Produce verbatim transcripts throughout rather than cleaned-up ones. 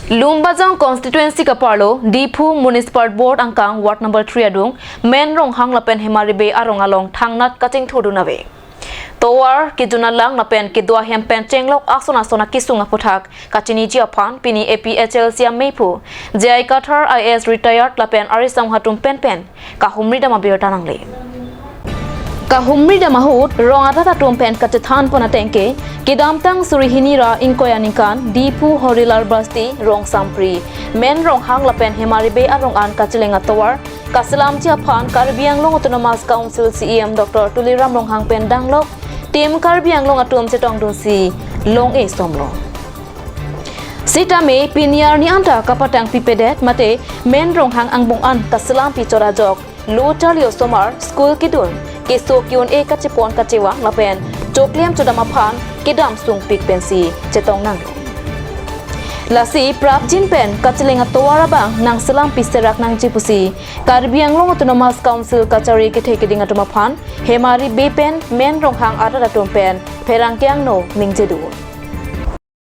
Lumbajong constituency kaparlo Diphu Municipal Board angkang ward number three adung Men Ronghang lapen Hemari Bey arong along thangnat kachingthurdun ave. Tovar kejunat lang lapen kedo ahem pen chenglok ason ason akesung aphuthak kachiniji aphan pini A P H L C ameiphu J I Kathar I A S retired lapen arisong atum pen pen kahumri dam abirta nangle. Kahumri dam ahut rong arat atum pen kachethan pon ateng ke, kedamtang suri hini ra ingkoi aningkan Diphu Horilal Basti, Rongsampri, Men Ronghang lapen Hemari Bey arong an kacheleng atovar kaselamji aphan Karbi Anglong Autonomous Council C E M Doctor Tuliram Ronghang pen danglok Team Karbi Anglong atum chetongdunsi long-e somlo. Sitame pini arni anta kapatang pipedet mate Men Ronghang angbong an kaselampi chot ajok lo charli osomar school kedun, keso ke-un-e kachepon kachevang lapen choklem chodam aphan kedam sungpik pensi chetong nanglo. Lasi prapjin pen kacheleng atovar abang nangselampi serak nangji pusi Karbi Anglong Autonomous Council kachari kethe keding atum aphan Hemari Bey pen Men Ronghang arat atum pen pherangke angno ningjedun.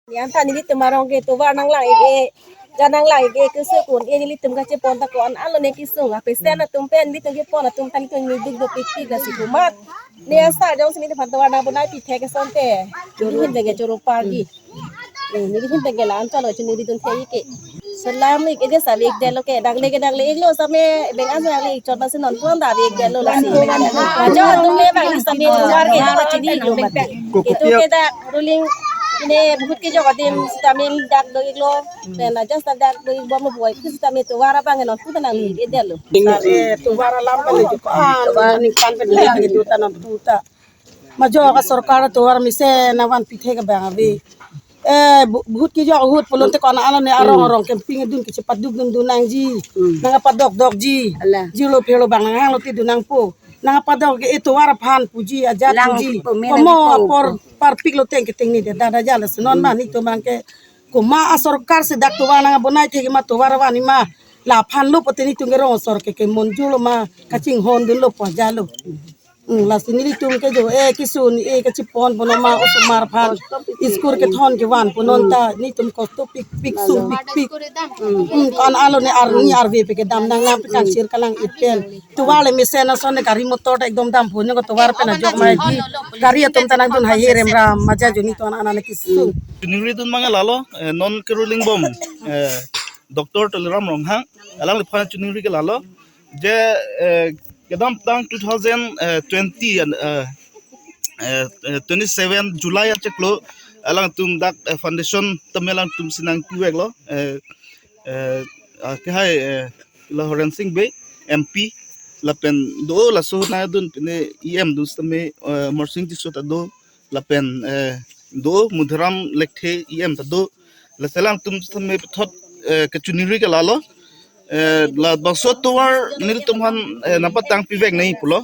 Ni anta nelitum arong ke tovar nanglang-ik-e, ja nanglang-ik-e, keso ke-un-e nelitum kachepon ta ko-an alo ne kesung, a pesen atum pen nelitum kepon atum ta nelitum niduk dopikpik lasi komat. Ne asa jongsi nelitum aphan tovar nangbonai pithek asonte. Nelihin denge choro pardi. Eh, nelihin denge la-an chalo chu nelitum thek-ik-e. Selam-ik-e de sa vek detlo ke, dangle ke dangle-iklo same, beng an sa dangle-ik chot masi non pon ta vek detlo lasi. Ajo atum le bang same tovar ke ta chini-iklo mati. Itum ke ta ruling ne bahut kejok adim sitame dak do-iklo. Pen ajo sa dak do-ik bom lo boi, sitame tovar abang non pon ta nangle-ik-e detlo. Eh, tovar alam pen le jok an, tovar ningkan pen le jok ta non pon ta. Majok asorkar tovar mesen nangvanpi thek abang ave. Eh, bu-, bahut kejok ahut pulote ko-an alo ne arong, hmm, arong camping dun kechepaduk dundun nangji. Hmm. Nangpadok dokji. Ala. Jirlo phelo bang nanghanglo te dun nangpo. Nangpadok ke etovar aphan puji ajat, lang puji. Pipo, me, komo lang pipo. Apor parpiklo teng keteng ni de dada jala senon, hmm, ma nelitum abang ke komat asorkar si dak tovar nangbonai thek ma tovar avan ma. Laphan lo pute nelitum ke rong asor ke ke monjul lo ma kachinghon dunlo pu ajatlo. Hmm, lasi nelitum ke jo, eh, keso ni, eh, kachepon pon ma osomar aphan school kethon kevan pon non ta nelitum kosto pikpik sungpikpik. Hmm, ko-an alo ne arni arve pe kedam nang nang pe kangsir kalang-it pen. Tovar le mesen ason ne gari motor ta ekdom dam pon ko tovar pen ajok mai di. Gari atum ta nangdun hai he rem ram maja jo nelitum an-an ne kesung. Chiningri dun abang lalo, eh, non ke ruling bom, eh, Doctor Tuliram Ronghang, alangliphan chiningri ke lalo. Je, eh, kedamtang two thousand twenty and, eh, eh, eh, twenty-seven July achiklo alangtum dak, eh, foundation tame alangtum si nangpiveklo, eh, eh, ah, kehai, eh, la Horen Sing Bey M P lapen do laso nangdun pine E M dun sitame, eh, Amarsing Tisso ta do lapen, eh, do Madhuram Lekthe E M ta do. Lasi alangtum sitame puthot, eh, kachiningri ke lalo. Eh, labangso tovar nelitum aphan, eh, nangpatang pivek nangji pulo.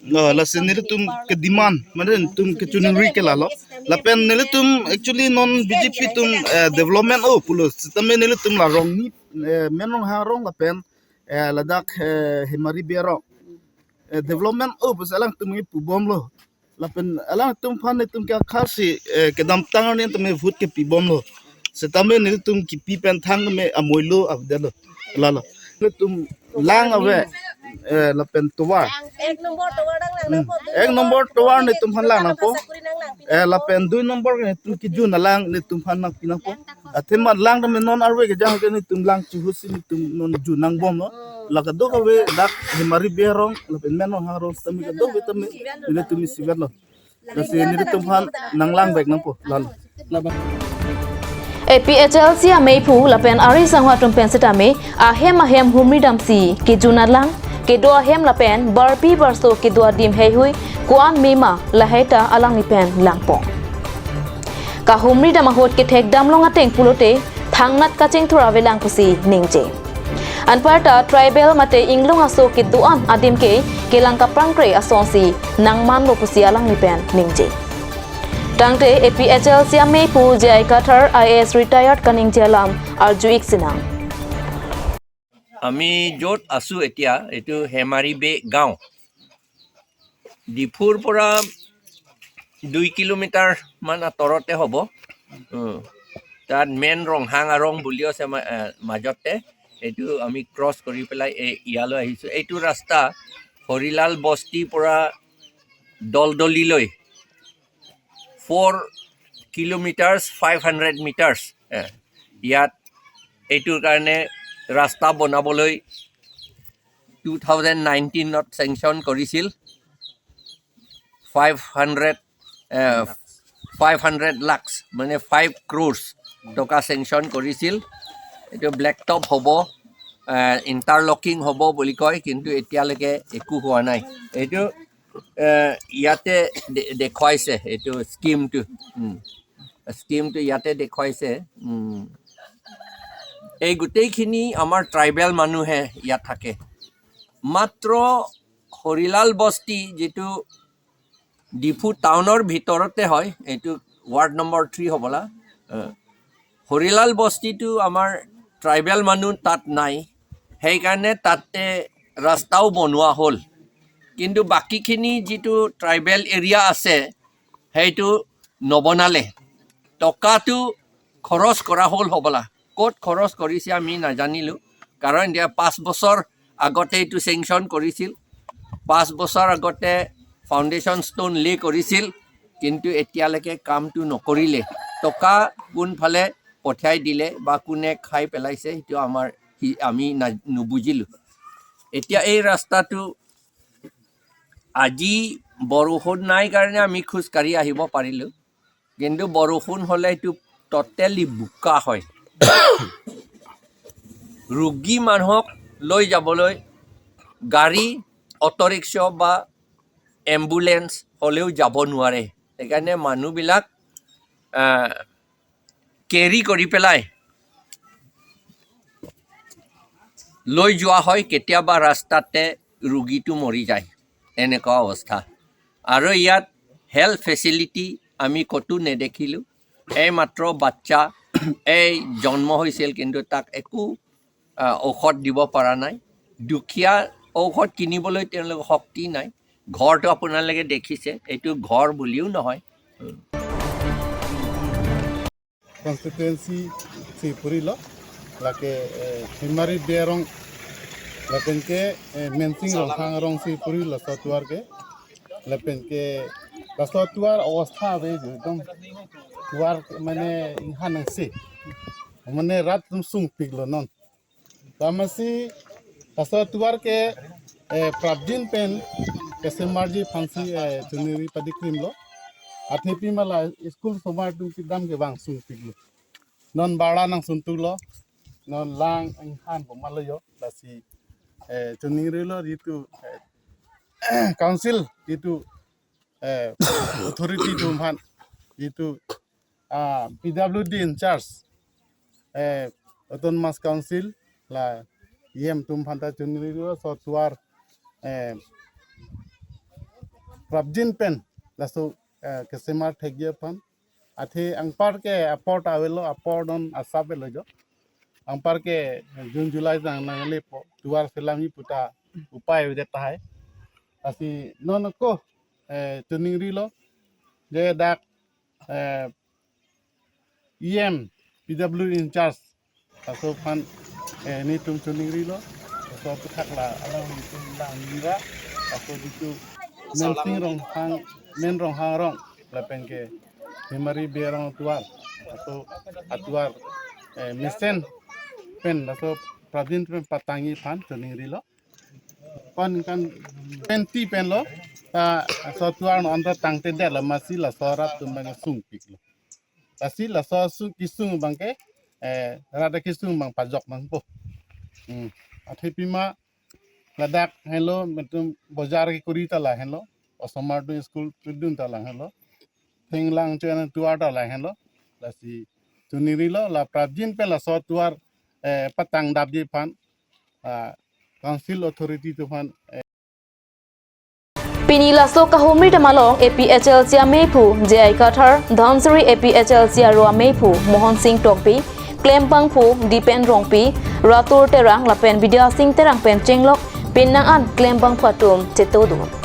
Oh, lasi nelitum ke demand, mane nelitum kachiningri ke lalo. Lapen nelitum actually non B J P atum, eh, development o pulo. Sitame nelitum la rong ni, eh, Men Ronghang arong lapen, eh, ladak, eh, Hemari Bey arong. Eh, development o pusi alangtum nangpubomlo. Lapen alangtum aphan nelitum ke akha si, eh, kedamtang arni tame vote kepibomlo. Sitame nelitum kipi pen thang tame amoilo avedetlo. Lalo. Nelitum lang ave, eh, lapen tovar. Ek number tovar nanglang nangpo. Hmm. Ek number tovar nelitum aphan lang nangpo. Eh, lapen dui number nelitum kejun alang nelitum aphan nangpi nangpo. Athema lang tame non arve kejang ke nelitum lang chuhu si nelitum non jun nangbomlo. La kadokave dak Hemari Bey arong, lapen Men Ronghang arong sitame kadokave tame nelitum isivetlo. Lasi nelitum aphan nanglangvek nangpo, lalo. A P H L C ameiphu lapen arisong atum pen sitame ahem ahem humri damsi kejun alang, kedo ahem lapen barpi barso kedo adim heihui ko-an mema lahai ta alangli pen langpon. Kahumri dam ahut kethek damlong ateng pulote thangnat kachingthur avelang pusi ningje. Anparta tribal mate inglong aso kedo-an adim ke kelang kaprangkre asonsi nangmanlo pusi alangli pen ningje. Tangte A P H L C ameiphu J I Kathar I A S retired kaningje alam arju-ik sinang. আমি য'ত আছোঁ এতিয়া, এইটো হেমাৰী বে গাঁও। ডিফুৰ পৰা দুই কিলোমিটাৰমান আঁতৰতে হ'ব। উম। তাত মেইন ৰংহাং আৰং বুলিও আছে মা-, এ, মাজতে। এইটো আমি ক্ৰছ কৰি পেলাই এই ইয়ালৈ আহিছোঁ। এইটো ৰাস্তা হৰিলাল বস্তিৰ পৰা দলদলিলৈ four kilometres, five hundred metres. এ, ইয়াত এইটোৰ কাৰণে ৰাস্তা বনাবলৈ টু থাউজেণ্ড নাইনটিনত চেংচন কৰিছিল। ফাইভ হাণ্ড্ৰেড, এ, ফাইভ হাণ্ড্ৰেড লাখছ, মানে ফাইভ ক্ৰ'ৰ্ছ টকা চেংচন কৰিছিল। এইটো ব্লেক টপ হ'ব, এ, ইণ্টাৰলকিং হ'ব বুলি কয়, কিন্তু এতিয়ালৈকে একো হোৱা নাই। এইটো, এ, ইয়াতে দে-, দেখুৱাইছে এইটো স্কিমটো। উম। স্কিমটো ইয়াতে দেখুৱাইছে। উম। এই গোটেইখিনি আমাৰ ট্ৰাইবেল মানুহে ইয়াত থাকে। মাত্ৰ হৰিলাল বস্তি, যিটো ডিফু টাউনৰ ভিতৰতে হয়, এইটো ৱাৰ্ড নম্বৰ থ্ৰী হ'বলা। এ, হৰিলাল বস্তিটো আমাৰ ট্ৰাইবেল মানুহ তাত নাই, সেইকাৰণে তাতে ৰাস্তাও বনোৱা হ'ল। কিন্তু বাকীখিনি যিটো ট্ৰাইবেল এৰিয়া আছে, সেইটো নবনালে। টকাটো খৰচ কৰা হ'ল হ'বলা। ক'ত খৰচ কৰিছে আমি নাজানিলো, কাৰণ এতিয়া পাঁচ বছৰ আগতে এইটো চেংচন কৰিছিল, পাঁচ বছৰ আগতে ফাউণ্ডেশ্যন ষ্ট'ন লে কৰিছিল, কিন্তু এতিয়ালৈকে কামটো নকৰিলে। টকা কোনফালে পঠিয়াই দিলে বা কোনে খাই পেলাইছে, সেইটো আমাৰ সি-, আমি না-, নুবুজিলো। এতিয়া এই ৰাস্তাটো আজি বৰষুণ নাই কাৰণে আমি খোজকাঢ়ি আহিব পাৰিলো, কিন্তু বৰষুণ হ'লে এইটো টটেলি বোকা হয়। ৰোগী মানুহক লৈ যাবলৈ গাড়ী, অটো ৰিক্সা বা এম্বুলেন্স হ'লেও যাব নোৱাৰে। সেইকাৰণে মানুহবিলাক, আহ, কেৰি কৰি পেলাই লৈ যোৱা হয়, কেতিয়াবা ৰাস্তাতে ৰোগীটো মৰি যায়, এনেকুৱা অৱস্থা। আৰু ইয়াত হেল্থ ফেচিলিটি আমি ক'তো নেদেখিলো। এইমাত্ৰ বাচ্চা এই জন্ম হৈছিল, কিন্তু তাক একো, আহ, ঔষধ দিব পৰা নাই। দুখীয়া, ঔষধ কিনিবলৈ তেওঁলোকৰ শক্তি নাই। ঘৰটো আপোনালোকে দেখিছে, এইটো ঘৰ বুলিও নহয়। Constituency si puri lo, lake, eh, Himari Berong, lapen ke, eh, Mensing Ronghang arong si puri lo, so tovar ke, lapen ke, laso tovar awastha ave, ekdom tovar mane inghan nangsi, mane rat atum sungpik lo non. Amatsi laso tovar ke, eh, prapjin pen kesemarji aphansi, eh, choningri padikrim lo. Athe pima la school osomar atum kedam kevang sungpik lo. Non bala nangsun tu lo. Non lang inghan bomalo yo. Lasi, eh, choningri lo jitu, eh, council jitu, eh, authority atum aphan jitu, ah, P W D in charge, eh, Autonomous Council la E M atum aphan ta choningri lo, so tovar, eh, prapjin pen laso, eh, kesemar thekji aphan. Athe anpar ke apor ta avelo, apor non asap avelo jo. Anpar ke June July nang nangle po, tovar selamji puta upai avedet tahai. Lasi non ako, eh, choningri lo, je dak, eh, E M, P W in charge, laso aphan, eh, nelitum choningri lo, laso aphuthak la alanglitum lang nira, laso jitu Mensing Ronghang, Men Ronghang arong, lapen ke Himari Berong atovar, laso atovar, eh, mesen pen, laso prapjin pen patangji aphan choningri lo. Kon kan penti pen lo, ta laso atovar non anta tangtedet lo, amatsi laso rat atum abang sungpik lo. Lasi laso sung kesung abang ke, eh, rat kesung abang pajok nangpo. Hmm. Athe pima ladak henlo, nelitum bojar kekuri ta la henlo, osomar atum school kedun ta la henlo, thenglang cho-en atovar ta la henlo. Lasi choningri lo, la prapjin pen laso atovar, eh, patangdapji aphan, ah, council authority atum aphan, eh, Pini laso kahumri atum along A P H L C ameiphu J I Kathar, Dhansiri A P H L C aro ameiphu Mohon Sing Tokbi, klembangphu Dipen Rongpi, Ratur Terang lapen Bidya Sing Terang pen chenglok penang an klembangphu atum chetongdun.